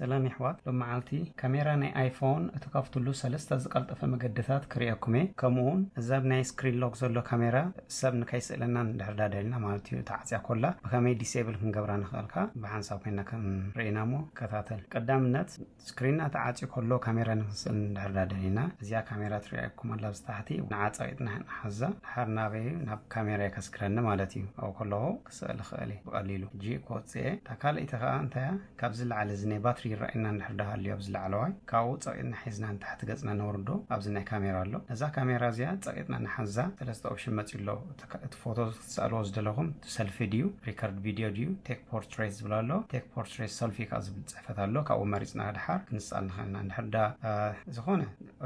ሰላም የሕዋት፣ ሎመዓልቲ ካሜራ ናይ ኣይፎን እትከፍትሉ ሰለስተ ዝቀልጠፈ መገድታት ክርእየኩም እየ። ከምኡውን እዛ ኣብ ናይ ስክሪን ሎክ ዘሎ ካሜራ ሰብ ንከይስእለና እንድሕር ዳ ደሊና፣ ማለት እዩ፣ ተዓፅያ ኮላ ብከመይ ዲሴብል ክንገብራ ንኽእልካ ብሓንሳብ ኮይና ክንርኢና እሞ ከታተል። ቀዳምነት ስክሪንና ተዓፅዩ ከሎ ካሜራ ንክንስእል እንድሕር ዳ ደሊና፣ እዚኣ ካሜራ ትርእየኩም ኣላ ኣብዚ ታሕቲ፣ ንዓ ፀቂጥና ንሓዛ። ድሓር ናበይ ናብ ካሜራ ከስክረኒ ማለት እዩ። ኣብኡ ከለኹ ክስእል እኽእል እየ ብቐሊሉ። ሕጂ ክወፅእ እየ። እታ ካልኣይቲ ከዓ እንታይ እያ? ካብዚ ላዕሊ እዚ ናይ ባትሪ ይረኣየና እንድሕር ዳ ሃልዩ ኣብዚ ላዕለዋይ፣ ካብኡ ፀቂጥና ሒዝና ንታሕቲ ገፅና ነውርዶ። ኣብዚ ናይ ካሜራ ኣሎ። ነዛ ካሜራ እዚኣ ፀቂጥና ንሓዛ። ሰለስተ ኦፕሽን መፂኡ ኣሎ። እቲ ካ-፣ እቲ ፎቶ ክትስኣልዎ ዝደለኹም ሰልፊ ድዩ፣ ሪከርድ ቪድዮ ድዩ፣ ቴክ ፖርትሬት ዝብል ኣሎ። ቴክ ፖርትሬት ሰልፊ ከዓ ዝብል ፅሕፈት ኣሎ። ካብኡ መሪፅና ድሓር ክንስኣል ንኽእል ኢና። እንድሕር ዳ፣ አ፣ ዝኾነ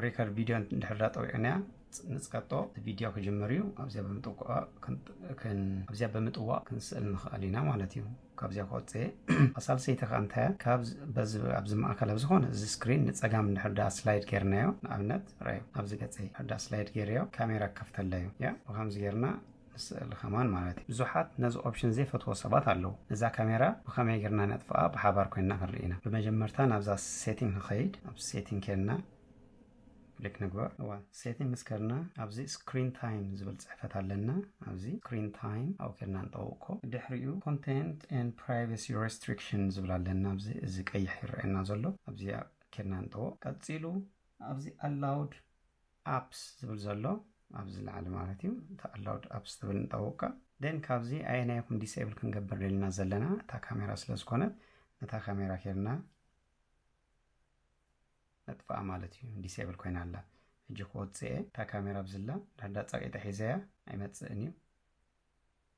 ሪከርድ ቪድዮ እንድሕር ዳ ጠዊዕናያ፣ ንፅቀጦ ቪድዮ ክጅምር እዩ። ኣብዚኣ ብምጥዋቕ ክን-፣ ክን-፣ ኣብዚኣ ብምጥዋቕ ክንስእል ንኽእል ኢና ማለት እዩ። ካብዚኣ ክወፅእ እየ። ሳልሰይቲ ከዓ እንታይ እያ? ካብ ዝ-፣ በዚ፣ ኣብዚ ማእከል ኣብ ዝኾነ እዚ ስክሪን ንፀጋም እንድሕር ዳ ስላይድ ጌርናዮ፣ ንኣብነት ርኣዩ፣ ኣብዚ ገፀይ እንድሕር ዳ ስላይድ ጌርዮ፣ ካሜራ ክከፍተለይ እዩ። ያ፣ ብኸምዚ ጌርና ንስእል ከማን ማለት እዩ። ብዙሓት ነዚ ኦፕሽን ዘይፈትዎ ሰባት ኣለዉ። ነዛ ካሜራ ብኸመይ ጌርና ነጥፍኣ ብሓባር ኮይንና ክንርኢ ኢና። ብመጀመርታ ናብዛ ሴቲንግ ንኸይድ። ኣብ ሴቲንግ ኬድና ክሊክ ንግበር። እዋ፣ ሴቲንግ ምስ ከድና ኣብዚ ስክሪን ታይም ዝብል ፅሕፈት ኣለና። ኣብዚ ስክሪን ታይም ኣብኡ ኬድና ንጠውቆ። ድሕሪኡ ኮንቴንት ኤንድ ፕራይቬሲ ሬስትሪክሽን ዝብል ኣለና። ኣብዚ፣ እዚ ቀይሕ ይረኣየና ዘሎ፣ ኣብዚኣ ኬድና ንጠውቅ። ቀፂሉ ኣብዚ ኣላውድ ኣፕስ ዝብል ዘሎ ኣብዚ ላዕሊ ማለት እዩ። እቲ ኣላውድ ኣፕስ ትብል ንጠውቃ። ደን ካብዚ ኣየናይ ይኹን ዲስኤብል ክንገብር ደሊና ዘለና፣ እታ ካሜራ ስለ ዝኾነት፣ ነታ ካሜራ ኬድና ነጥፍኣ ማለት እዩ። ዲስኤብል ኮይና ኣላ። ሕጂ ክወፅእ እየ። እታ ካሜራ ኣብዝላ ድሕዳ ፀቂጠ ሒዘያ ኣይመፅእን እዩ።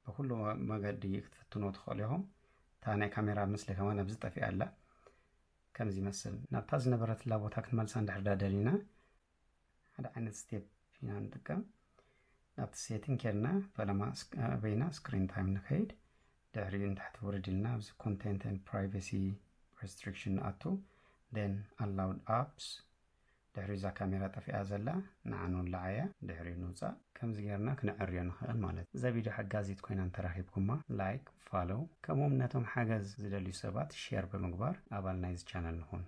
ብኩሉ መገዲ ክትፍትኖ ትኽእሉ ኢኹም። እታ ናይ ካሜራ ምስሊ ከማን ኣብዚ ጠፊኣ ኣላ። ከምዚ ይመስል። ናብታ ዝነበረትላ ቦታ ክንመልሳ እንድሕር ዳ ደሊና፣ ሓደ ዓይነት ስቴፕ ኢና ንጥቀም። ናብቲ ሴቲንግ ኬድና፣ ፈለማ ስክ-፣ ኣበይና ስክሪን ታይም ንኸይድ። ድሕሪኡ ንታሕቲ ውርድ ኢልና፣ ኣብዚ ኮንቴንት ኤንድ ፕራይቬሲ ሬስትሪክሽን ንኣቱ። ዴን ኣላውድ ኣፕስ። ድሕሪኡ እዛ ካሜራ ጠፊኣ ዘላ፣ ንዓ ንውልዓያ። ድሕሪኡ ንውፃእ። ከምዚ ጌርና ክነዕርዮ ንኽእል ማለት እዩ። እዛ ቪድዮ ሓጋዚት ኮይና እንተረኺብኩማ፣ ላይክ፣ ፋሎው፣ ከምኡውን ነቶም ሓገዝ ዝደልዩ ሰባት ሼር ብምግባር ኣባል ናይዚ ቻነል ንኹን።